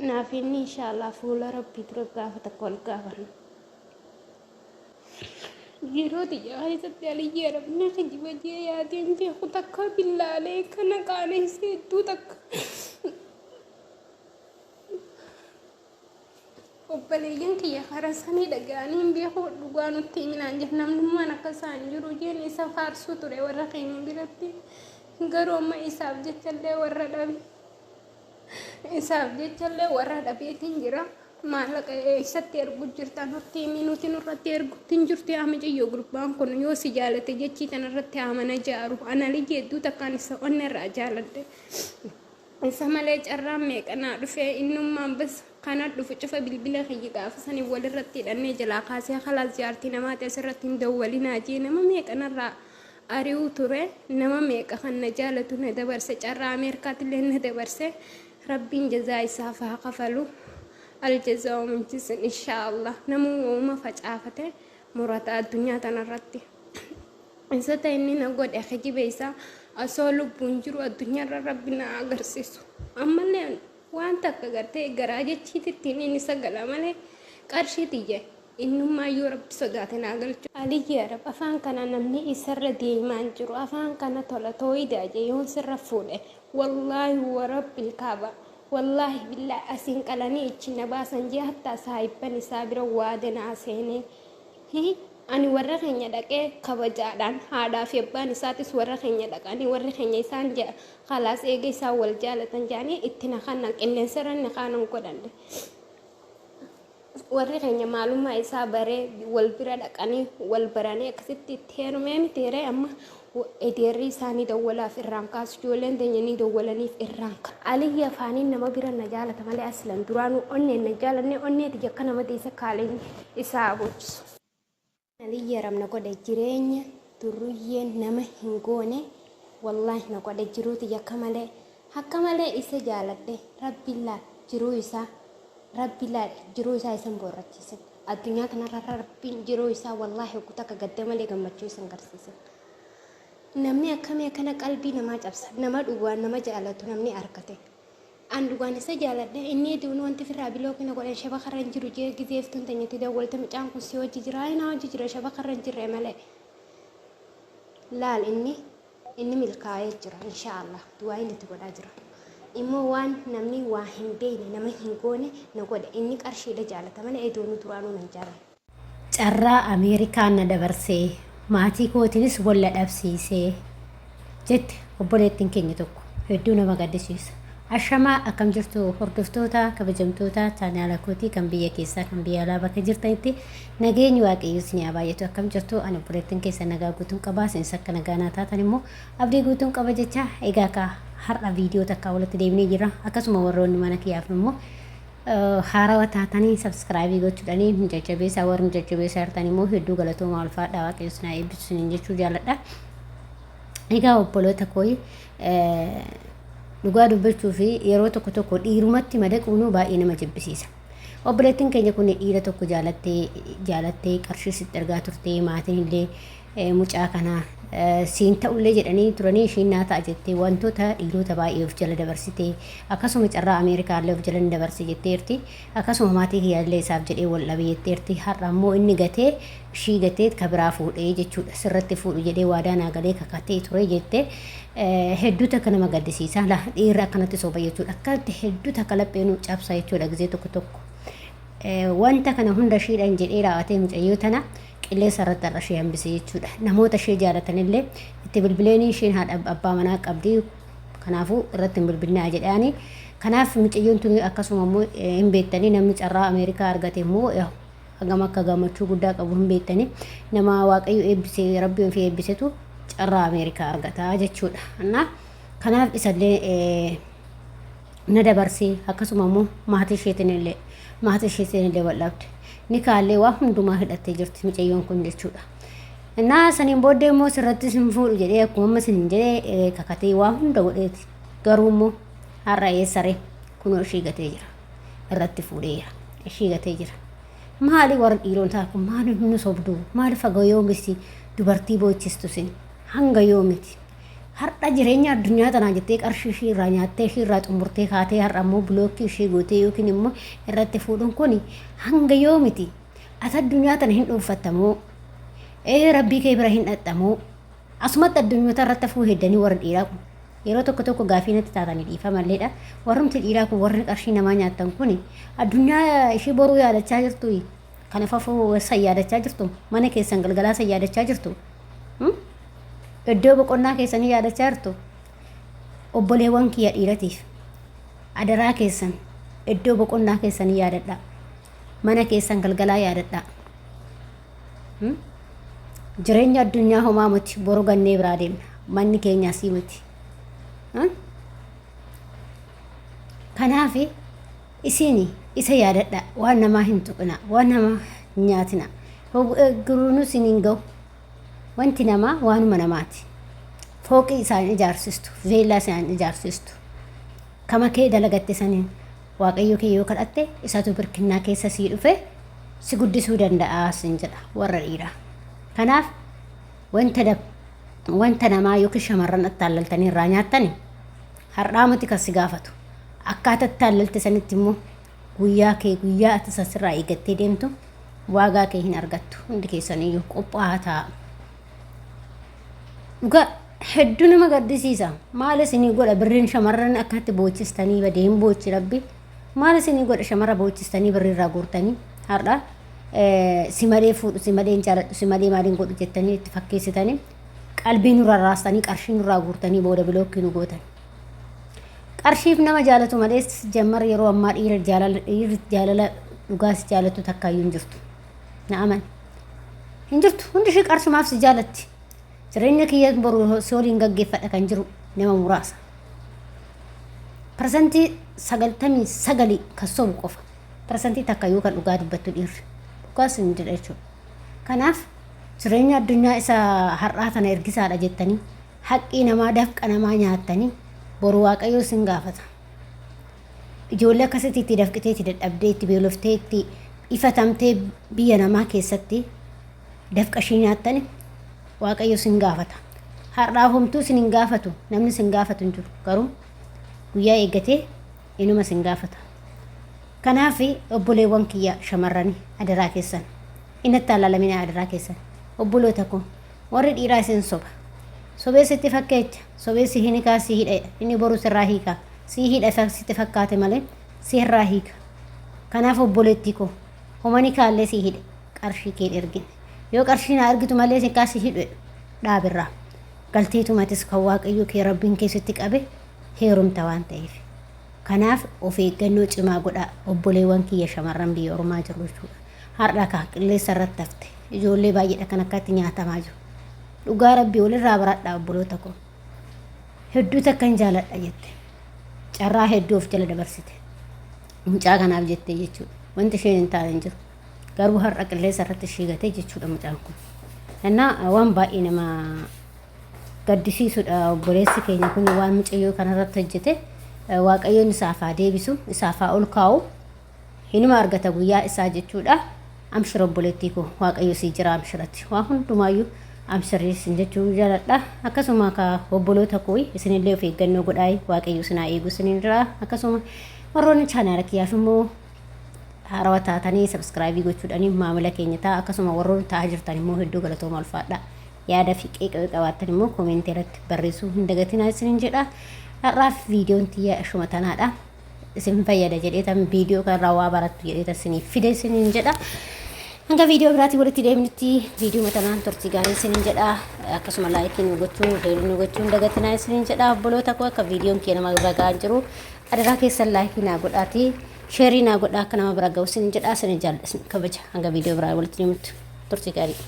Naaf inni inshaallah fuula Rabbii dura gaafa takka wal gaafanna. Yeroo tiyya keessatti Aliyyii Arabni kijiba jee yaadee hin beeku takka billaalee kana qaaneessee hedduu takka. Obboleeyyan kiyya karaa sanii dhaga'anii hin beeku dhugaa nutti himinaan jedhe namnummaan akka isaa hin jiru jeen isa faarsuu ture warra keenya biratti. Garuu amma isaaf jechallee warra dhabe. Isaaf jechallee warra dhabeetiin jira. Maallaqa eessatti ergu jirta nutti himi nuti nurratti ergutti hin jirtu yaa mucayyoo gurbaan kun yoo si jaalate jechii tanarratti haa mana jaaru ana liji hedduu takkaan isa onnee irraa jaaladhe. Isa malee carraan meeqa naa dhufee innummaan bas kana dhufu cufa bilbila kiyya gaafa sanii walirratti hidhannee jalaa kaasee kalaas jaartii namaati asirratti hin dawwalinaa jee nama meeqa narraa ari'uu ture nama meeqa kan na jaalatu na dabarse carraa Ameerikaatillee na dabarse rabbiin jazaa isaaf haa kafalu aljazaa'u min jinsin inshaa Allah namuu wauma facaafate murata addunyaa tanarratti. Isa ta'e inni na godhe kijiba isaa osoo lubbuun jiru addunyaarra rabbi na agarsiisu. Ammallee waan takka gartee garaa jechiititti inni isa gala malee qarshii tiyya innummaa yoo rabbi sodaate naa galchu. Aliyyi Arab afaan kana namni isarra deemaa hin jiru afaan kana tola tooyidaa jee yoon sirra fuudhe wallaahi wa rabbil kaaba wallaahi billaahi asiin qalanii ichi na baasan jee hattaa saahibban isaa bira waada naa seenee Hi Ani warra keenya dhaqee kabajaadhaan haadhaa fi abbaan isaatis warra keenya dhaqanii warri keenya isaan ja kalaas eega isaan wal jaalatan jedhanii itti na kannan qilleensa irra ni kaanan godhanne. Warri keenya maalummaa isaa baree wal bira dhaqanii wal baranii akkasitti itti heerumee miti ree amma Edeerri isaa ni dawwalaaf irraan kaasu ijoolleen teenya ni dawwalaniif irraan kaasu. Aliyyi afaaniin nama bira na jaalata malee aslan duraanuu onneen na jaalanne onnee tiyya akka nama deessa kaaleen isaa boochisu. Aliyyi aram na godhe jireenya durruyyeen nama hin goone wallahi na godhe jiruu tiyya akka malee akka malee isa jaaladhe rabbiin laa jiruu isaa rabbi laa jiruu isaa isa hin boorrachiisin. Addunyaa tanarra Rabbiin jiruu isaa wallaahi hoggu takka gadda malee gammachuu isa hin garsiisin. Namni akkamii akkana qalbii namaa cabsa. Nama dhugaan nama jaalatu namni argate. An dhugaan isa jaaladhe inni duun wanti firraa bilookii na godhan shabakarra hin jiru jee gizeeftuun teenyatti dawwalte mucaan kun si hojii jira naa hojii jira shabakarra hin jirre malee. Laal inni Inni milkaa'ee jira inshaa Allah du'aa'iin itti godhaa jira. Immoo waan namni waa hin beekne nama hin goone na godhe inni qarshiidha jaalata malee edoonuu duraanuu nan jaalanne. Carraa Ameerikaan na dabarsee maatii kootiinis wal na dhabsiisee jette obboleettiin keenya tokko. Hedduu nama gaddisiisa. Ashamaa akkam jirtu hordoftoota kabajamtoota chaanaala kootii kan biyya keessaa kan biyya alaa bakka jirtanitti nageenyi waaqayyo isin haa baay'atu akkam jirtu ani obboleettiin keessa nagaa guutuun qaba isinis akka nagaa naa taatan immoo abdii guutuun qaba jecha egaa ka har'a viidiyoo takka walitti deebinee jirra akkasuma warroonni mana kiyyaaf immoo haarawa taatanii sabskraayibii gochuudhanii nu jajjabeessaa warri nu jajjabeessaa jirtan immoo hedduu galatoomaa ulfaadhaa waaqayyo isin haa eebbisu isiniin jechuu jaalladha. Egaa obboloota koo dhugaa dubbachuu fi yeroo tokko tokko dhiirumatti madaquunuu baay'ee nama jibbisiisa. Obboleettiin keenya kun dhiira tokko jaalattee jaalattee qarshii sitti ergaa turte maatiin illee mucaa kana siin ta'ullee jedhanii turanii ishiin naa ta'a jettee wantoota dhiirota baay'ee of jala dabarsite akkasuma carraa Ameerikaa illee of jala ni dabarse jetteerti akkasuma maatii kiyya illee isaaf jedhee wal dhabe jetteerti har'a immoo inni gatee ishii gatee ka biraa fuudhee jechuudha sirratti fuudhu jedhee waadaa naa galee kakatee ture jette hedduu takka nama gaddisiisa la dhiirri akkanatti soba jechuudha akkanatti hedduu takka laphee nu cabsa jechuudha gizee tokko tokko wanta kana hunda ishiidhaan jedhee raawwatee mucayyoo tana qilleensa irratti har'a ishee hambise jechuudha namoota ishee jaalatanillee itti bilbileenii isheen haadha abbaa manaa qabdi kanaafuu irratti hin bilbilinaa jedhaani kanaaf mucayyoon tuni akkasuma immoo hin beektanii namni carraa Ameerikaa argate immoo hagam akka gammachuu guddaa qabu hin beektani nama waaqayyo eebbise rabbi ofii eebbisetu carraa Ameerikaa argata jechuudha. Annaa kanaaf isallee na dabarsee akkasuma immoo maatii isheetiin illee maatii isheetiin illee wal dhabde. Nikaallee waa hundumaa hidhattee jirti mucayyoon kun jechuudha. Innaa saniin booddee immoo sirratti sin fuudhu jedhee akkuma amma sin jedhee kakatee waa hunda godheeti. Garuu immoo har'a eessaree kunoo ishii gatee jira. Irratti fuudheera. Ishii gatee jira. Maali warri dhiirotaa kun maaliif nu sobdu? Maaliif haga yoomisi dubartii boochistu isin? Hanga yoomiti? Har'a jireenya addunyaa tanaa jettee qarshii ishii irraa nyaattee ishii irraa xumurtee kaatee har'a immoo bilookii ishii gootee yookiin immoo irratti fuudhuun kun hanga yoomiti? Ati addunyaa tana hin dhuunfattamoo? Ee rabbii kee bira hin dhaqxamoo? Asumatti addunyoota irratti hafuu heddanii warri dhiiraa kun. Yeroo tokko tokko gaafii natti taatanii dhiifamalleedha. Warrumti dhiiraa kun warri qarshii namaa nyaattan kun addunyaa ishii boruu yaadachaa jirtu. Kana fafuu san yaadachaa jirtu. Mana keessan galgalaa san yaadachaa jirtu. Iddoo boqonnaa keessanii yaadachaa jirtu. Obboleewwan kiyya dhiiratiif adaraa keessan iddoo boqonnaa keessanii yaadadhaa. Mana keessan galgalaa yaadadhaa. Jireenya addunyaa homaa miti boru gannee biraa deemna. Manni keenya asii miti. Kanaaf isin isa yaadadha. Waan namaa hin tuqina. Waan namaa hin nyaatina. Giruunuu isin hin ga'u. Wanti namaa waanuma namaati. Fooqii isaan ijaarsistu. Veellaa isaan ijaarsistu. Kama kee dalagatte saniin Waaqayyo kee yoo kadhatte isatu birkinnaa keessa sii dhufe si guddisuu danda'a sin jedha warra dhiiraa. Kanaaf wanta wanta namaa yookiin shamarran attaallaltanii irraa nyaattani har'aa miti kan si gaafatu. Akkaata attaallalte sanitti immoo guyyaa kee guyyaa ati isa sirraa eeggattee deemtu waagaa kee hin argattu. Hundi keessaniyyuu qophaa'aa ta'a. Dhugaa hedduu nama gaddisiisa. Maal isinii godha birriin shamarran akkatti boochistanii badee hin boochi rabbi. Maal isinii godha shamarra boochistanii birrii irraa guurtanii har'a si malee fuudhu si malee hin jaaladhu si malee maaliin godhu jettanii itti fakkeessitanii qalbii nurraa raastanii qarshii nurraa guurtanii booda bilookkii nu gootan. Qarshiif nama jaalatu malees jammar yeroo ammaa dhiira jaalala dhiirri jaalala dhugaa si jaalatu takkaayyuu hin jirtu. Na amani. Hin jirtu. Hundi ishee qarshumaaf si jaalatti. Jireenya kiyya boru si waliin gaggeeffadha kan jiru nama muraasa. Parsantii 99 kan sobu qofa. Parsantii takka yoo kan dhugaa dubbattu dhiirri. Dhugaas hin jedha jechuudha. Kanaaf jireenya addunyaa isa har'aa tana ergisaadha jettanii haqqii namaa dafqa namaa nyaattanii boru waaqayyoo sin gaafata. Ijoollee akkasitti itti dafqitee itti dadhabdee itti beeloftee itti ifatamtee biyya namaa keessatti dafqa ishii nyaattani waaqayyo sin gaafata. Har'aaf homtuu sin hin gaafatu namni sin gaafatu hin jiru garuu guyyaa eeggatee inuma sin gaafata. Kanaaf obboleewwan kiyya shamarrani adaraa keessan inatti alaalamina adaraa keessan obboloota koo warri dhiiraa isin soba. Sobee sitti fakkeecha sobee si hin hikaa si hidha inni boru sirraa hiikaa si hidha isa sitti fakkaate malee si irraa hiika. Kanaaf obboleettii koo homani kaallee si hidhe qarshii kee hin ergine. Yoo qarshii naa ergitu malee si kaa si hidhu dhaabirraa. Galteetumatis kan waaqayyo kee rabbiin kee sitti qabe heerumta waan ta'eef. Kanaaf of eeggannoo cimaa godhaa obboleewwan kiyya shamarran biyya ormaa jiru jechuudha. Har'a kaa qilleessa irratti hafte ijoollee baay'eedha kan akkatti nyaatamaa jiru. Dhugaa rabbii walirraa baradhaa obboloota koo. Hedduu takkan jaaladha jette. Carraa hedduu of jala dabarsite. Mucaa kanaaf jettee jechuudha. Wanti isheen hin taane hin jiru. Garuu har'a qilleensa irratti ishii gatee jechuudha mucaan kun. Innaa waan baay'ee nama gaddisiisudha obboleessi keenya kun waan mucayyoo kanarratti hojjete. Waaqayyoon isaaf haa deebisu, isaaf haa ol kaa'u. Hinuma argata guyyaa isaa jechuudha. Amshir obboleettii koo waaqayyo sii jira amshirati. Waa hundumaayyuu amshirii isin jechuu jaaladha. Akkasuma ka obboloota koo isinillee of eeggannoo godhaa waaqayyo isin haa eegu isinin jira. Akkasuma warroonni chaanaala kiyyaaf immoo haarawaa taatanii sabskraayibii gochuudhaan maamila keenya ta'a. Akkasuma warroonni ta'aa jirtan immoo hedduu galatooma ulfaadha. Yaada fi qeeqa yoo qabaattan immoo koomentii irratti barreessuu hin dagatinaa isinin jedha. Har'aaf viidiyoon tiyya ishuma tanaadha. Isin fayyada jedheetan viidiyoo kanarraa waa barattu jedheetan isiniif fide isiniin jedha. Hanga viidiyoo biraatiin walitti deemnutti viidiyoo tanaan turtii gaarii isiniin jedha. Akkasuma laayikii nu gochuu, sheerii nu gochuu hin dagatinaa isiniin jedha. Obboloota koo akka viidiyoon kee nama bira ga'aa jiru adaraa keessan laayikii naa godhaatii sheerii naa godhaa akka nama bira ga'u isiniin jedha. Isinin jaalladha isin kabaja. Hanga viidiyoo biraa walitti deemnutti turtii gaarii.